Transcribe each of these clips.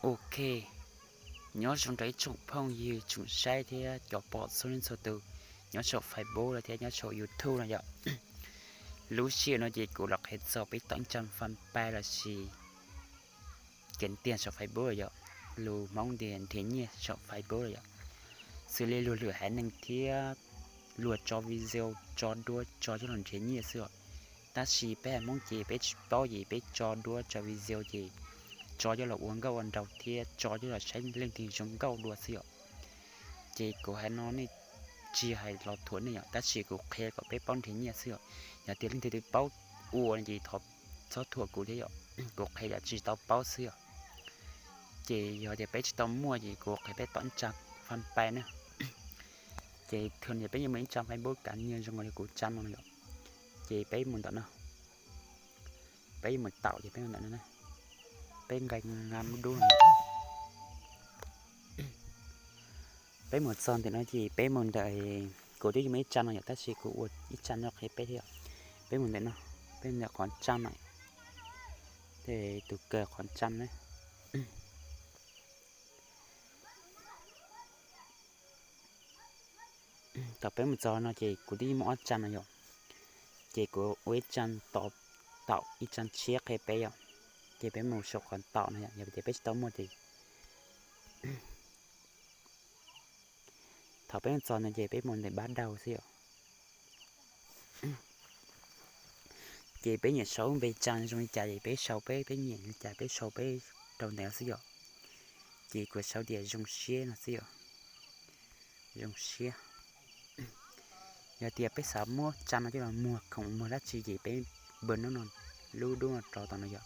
Ok, nyob zoo rau ib tsoom phooj ywg tsoom saib thiab cov pom txhua leej txhua tus nyob saum Facebook los thiab nyob saum YouTube no yom. Lub sij hawm no ces kuv los qhia txog peb tom ib tsa fanpage lossis kev tiag saum Facebook los yom, lus Hmoob tias nrhiav nyiaj saum Facebook los yom. Xws li luag lwm haiv neeg thiab luag tso video tso duab tso coj los nrhiav nyiaj xwb os. Tab sis peb haiv Hmoob ces peb tsis paub ces peb tso duab tso video ces tso coj los ua nkauj ua nraug thiab tso coj los saib leej twg zoo nkauj dua xwb yom. Ces kuv hais no nej tsis hais los thuam nej yom, tab sis kuv qhia kom peb paub nrhiav nyiaj xwb yom. Yog tias leej twg twb paub ua ces thov txhob thuam kuv thiab yom, kuv qhia yom tsis tau paub xwb yom. Ces yog tias peb tsis tau muaj ces kuv qhia peb tom ib tsa fanpage na. Ces thwm yog peb yuav mus ib tsa Facebook cá nhân zoo li kuv tsa no yom. Ces peb mus ntawm no, peb yuav mus taum ces peb mus ntawm no, peb nqe nga dub dub no. Peb mus txog ntawm no ces peb mus ntawm, kuv twb yuav mus ib tsa no yom, tab sis kuv ua ib tsa no qhia peb thiab yom. Peb mus ntawm no, peb ntawm qhov tsa no, ces tus kawg qhov tsa na. Thaum peb mus txog no ces kuv twb yeej muaj ob tsa no yom, ces kuv ua ib tsa tom, taum ib tsa tshiab qhia peb yom, ces peb mus saum qhov taum no yom, yog tias peb tsis tau muaj ces thaum peb mus txog no ces peb mus ntawm bab daug xwb yom. Ces peb nyiam sau npe tsa zoo li cas ces peb sau peb, peb nyiam li cas peb sau peb rau ntawd xwb yom. Ces kuv sau tias zoo siab no xwb yom. Zoo siab. Yog tias peb xav muab tsa no coj los muag khoom muag dab tsi ces peb npawb no, lub dub no rau tom no yom.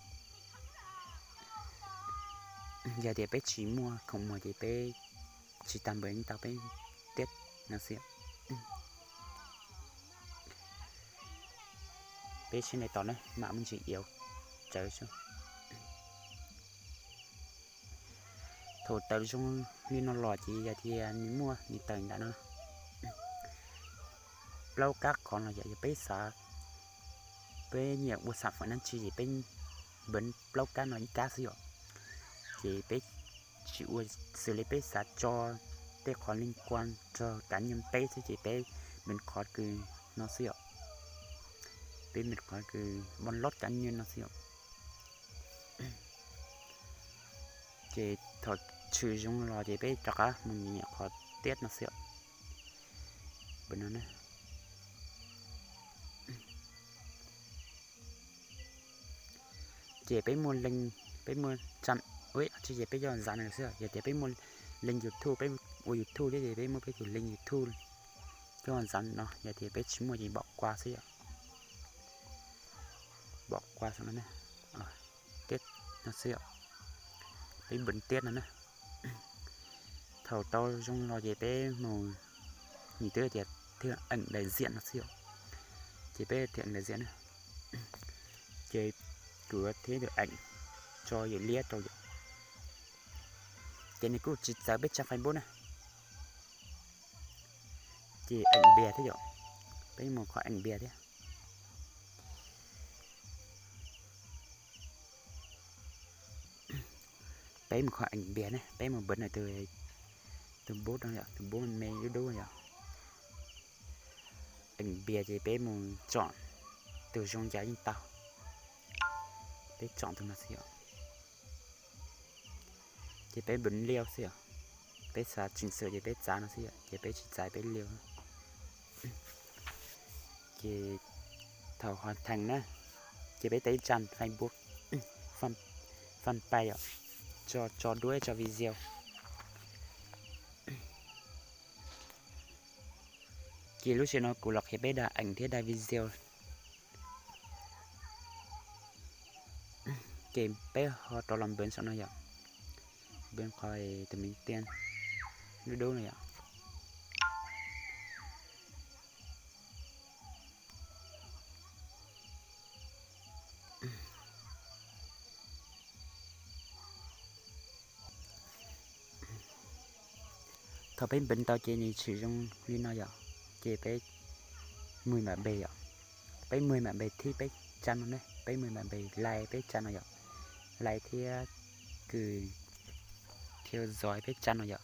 Yog tias peb tsis muaj khoom muag ces peb tsis tas npawb tau peb tiab no xwb. Peb sib ntaus tau na, mam muaj ntsis iav tsawv. Thaum tawm zoo li no los ces yog tias nws muaj nws tawm ntawm no plaub kab qhov no yom, yog peb xav, peb nyiam ua xam fam dab tsi ces peb npawb plaub kab no ib kab xwb yom. Ces peb tsis ua, xws li peb xav tso tej qhov li kuas rau cá nhân peb xwb ces peb npawb qhov kws no xwb yom. Peb npawb qhov kws npawb lub cá nhân no xwb yom. Ces thaum tshwm zoo los ces peb rov qab mus nyiam qhov tiab no xwb yom. Ces peb muaj leej, peb muaj tsa, tsis ces peb coj zav no xwb, yog tias peb muaj leej YouTube, peb ua YouTube thiab ces peb muaj peb tus leej YouTube coj zav no, yog tias peb tsis muaj ces npawb kua xwb yom. Npawb kua xwb no, tiab no xwb yom. Peb npawb tiab no na. Thaum tau zoo los ces peb mus, nws twb tias thiaj eem daim ziam no xwb yom. Ces peb thiaj eem daim ziam na. Ces kuv thiaj tus eem tso yawm liab rau yom. Ces nws kuj tsis txawv peb tsa Facebook na. Ces eem npias thiab yom. Peb mus qhov eem npias thiab. Peb mus qhov eem npias ne, peb mus npawb ntawm tus, tus bub no yom, tus bub me dub dub yom. Eem npias ces peb mus tsom tus zoo cas yeej tau. Peb tsom tus no xwb yom. Ces peb npawb liu xwb yom. Peb xav tsim xwm ces peb txav no xwb yom, ces peb tsis txav peb liu. Ces thaum ho theem na, ces peb tau ib tsab Facebook, fanpage yom, tso, tso duab tso video. Ces lub sij hawm no kuv los qhia peb dag eem thiab dag video. Ces peb ho rov los npawb saum no yom, npawb qhov tus me tiab dub dub no yom. Thaum peb npawb tau ces nws tshwm zoo li no yom, ces peb mus mam npe yom, peb mus mam npe thib peb tsab no ne, peb mus mam npe lais peb tsab no yom, lais thiab kws Theo dõi peb trang no yom.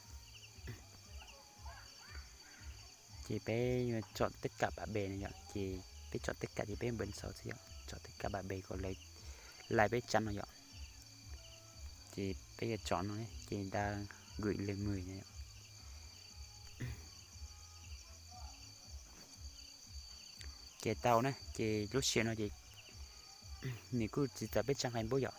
Ces peb yuav chọn tất cả bạn bè no yom, ces peb chọn tất cả ces peb npaj xaus xwb yom, chọn tất cả bạn bè kom lawv like peb trang no yom. Ces peb yuav chọn no ces đăng gửi lời mời no yom. Ces tau na, ces lub sij hawm no ces nws kuj tsis txawv peb trang Facebook yom.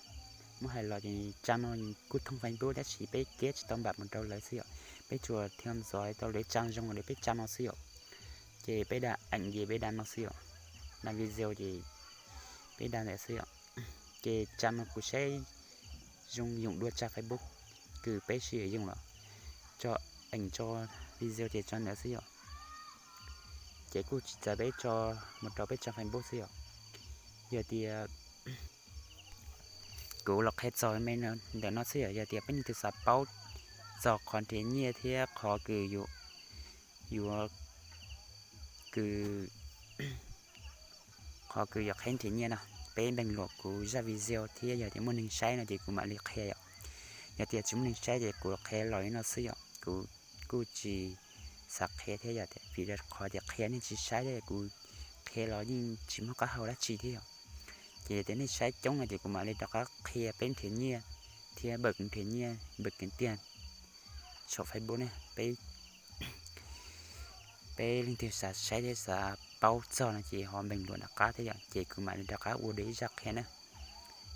Muab hais los ces trang no kuj thông Facebook tab sis peb keb tsis tau npam mus rau lawv xwb yom. Peb tsuas theo dõi tau lawv trang zoo li peb trang no xwb yom. Ces peb đăng ảnh ces peb đăng no xwb yom. Đăng video ces peb đăng ntawm xwb yom. Ces trang no kuv saib zoo yoom dua trang Facebook kws peb siv yuav yoom los tso ảnh tso video ces tso ntawd xwb yom. Ces kuj tsis txawv peb tso mus rau peb trang Facebook xwb yom. Yog tias kuv los qhia txog me ntawm no xwb yom, yog tias peb leej twg xav paub txog qhov nrhiav nyiaj thiab qhov kws yuav, yuav kws qhov kws yuav qheb nrhiav nyiaj no, peb npaj luam kuv zaj video thiab yog tias muaj neeg saib no ces kuv mam li qhia yom. Yog tias tsis muaj neeg saib ces kuv qhia los li no xwb yom, kuv kuj tsis xav qhia thiab yom, vim qhov tias qhia nej tsis saib thiab kuv qhia los yeej tsis muaj qab hau dab tsi thiab yom. Ces yog tias nej saib coob no ces kuv mam li rov qab qhia peb nrhiav nyiaj thiab npawb nrhiav nyiaj, npawb kiv tiag saum Facebook ne. Peb, peb leej twg xav saib thiab xav paub txog no ces ho npaj luam nram qab thiab yom, ces kuv mam li rov qab ua dua ib zaj qhia na.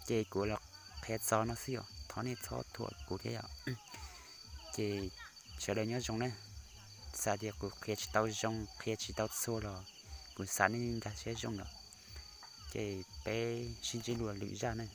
Ces kuv los qhia txog no xwb yom, thov nej txhob thuam kuv thiab yom. Ces sawv daws nyob zoo na. Xav tias kuv qhia tsis tau zoo, qhia tsis tau txhua los kuv xav nej nkag siab zoo lawm. Ces peb sib ntsib dua lwm zaj na.